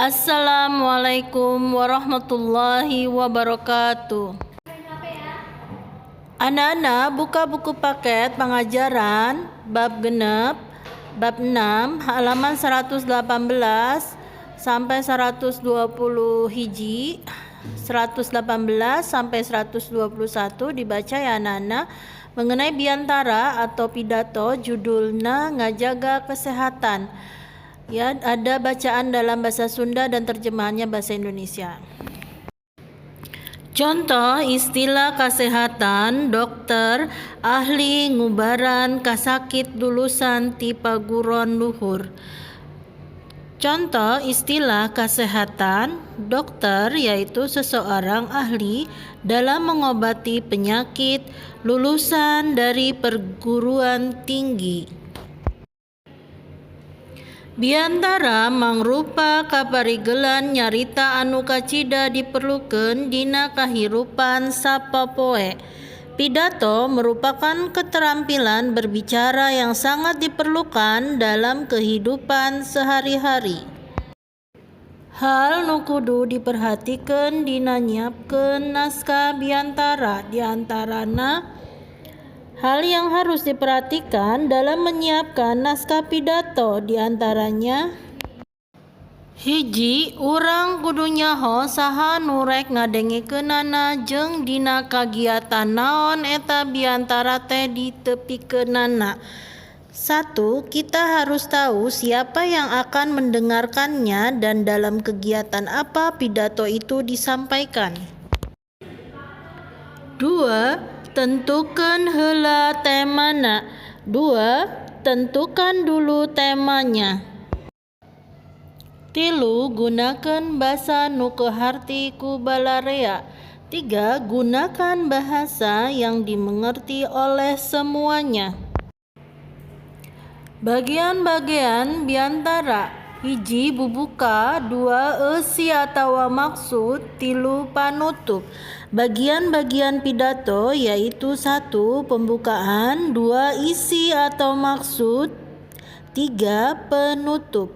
Assalamualaikum warahmatullahi wabarakatuh. Anak-anak, buka buku paket pengajaran bab 6, bab 6, halaman 118 sampai 120 hiji, 118 sampai 121 dibaca ya, anak-anak, mengenai biantara atau pidato, judulnya Ngajaga Kesehatan. Ya, ada bacaan dalam bahasa Sunda dan terjemahannya bahasa Indonesia. Contoh istilah kesehatan: dokter, ahli ngubaran kasakit, lulusan ti paguron luhur. Contoh istilah kesehatan: dokter, yaitu seseorang ahli dalam mengobati penyakit, lulusan dari perguruan tinggi. Biantara mangrupa kaparigelan nyarita anu kacida diperlukeun dina kahirupan sapopoe. Pidato merupakan keterampilan berbicara yang sangat diperlukan dalam kehidupan sehari-hari. Hal nu kudu diperhatikeun dina nyiapkeun naskah biantara diantarana. Hal yang harus diperhatikan dalam menyiapkan naskah pidato diantaranya: 1. Urang kudu nyaho saha nu rek ngadengekeunana jeung dina kagiatan naon eta biantara teh ditepikeunana. 1. Kita harus tahu siapa yang akan mendengarkannya dan dalam kegiatan apa pidato itu disampaikan. 2. Tentukan heula temana. 2. Tentukan dulu temanya. 3. Gunakan basa nu kaharti ku balarea. 3. Gunakan bahasa yang dimengerti oleh semuanya. Bagian-bagian biantara: 1. Bubuka, 2. Eusi atawa maksud, 3. Panutup. Bagian-bagian pidato yaitu 1. Pembukaan, 2. Isi atau maksud, 3. Penutup.